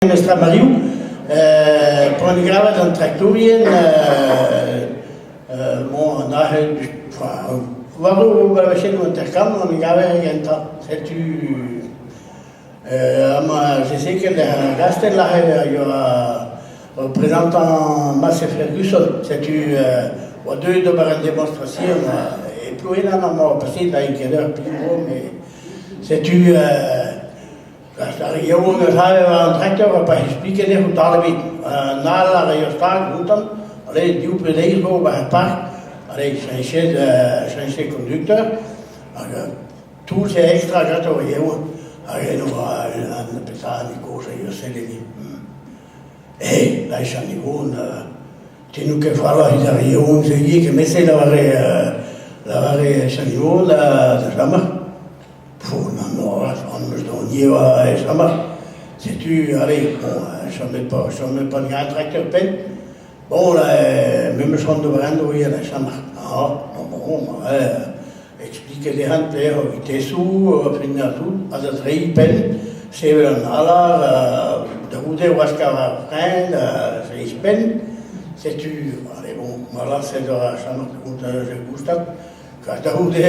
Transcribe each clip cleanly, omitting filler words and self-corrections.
Memestra Mariou, poan gravet an traktourien, bon, an ahe, enfin, war-dro balvachennoù hanter-kant on gaver gentañ. Setu amañ Jezekel er gastell aze a yoa représentant Massey Ferguson. Setu oa deuet d'ober un démonstration e Plouenan amañ, paseet da ket eur piv met setu Ar re yaouank a save war an traktor ha pa explike dezho tal ebet. An all a rae ur stag gantan, ale div pe deir zo war ar park, ale cheñchet cheñchet kondukteur, hag tout c'est extra ganto ar yaouank. Hag eno an petra an kozh a selle din. Eh, lâch an Yvonne, te n'out ket falloc'h evit ar re yaouank-se ivez, kement-se lavare lavare Chann Yvonne da Jean-Marc. Pfff, nann, an eus d'an aes amañ. Setu, allez, bon, chomet pas, chomet pas gant trakteur penn. Bon, là, me 'meus c'hoant d'ober un dro ivez da chom. Ah, bon, bon, expliket dezhañ pelec'h ar vitesoù, fin ar tout, ha da dreiñ penn, sevel an alar, da c'houde waskañ ar frein, seizh penn. Setu, allez, bon, ma lañset ar chom goustad. Da c'houde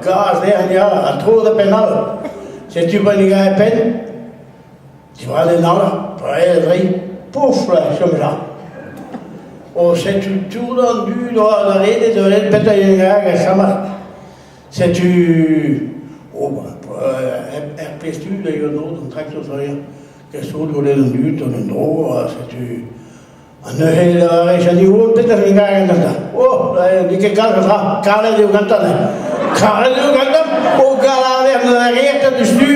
gaz dezhañ ya, ha tro da penn all. Setu pa ne gae penn, diwall en all, paeet dre, pouf là, chom ja. O setu tout an dud oa da redet da ret petra en hag a chamar. Setu oh er pezh tud a yoa dro d'an traktor zo ket sot gwelet an dud an en-dro, setu Ha neuze e lavare Jeannie, petra vez garet gantañ? Oh, n'eo ket kalz a dra, kalet eo gantañ. Kalet eo gantañ? O galaver na reer deus tu.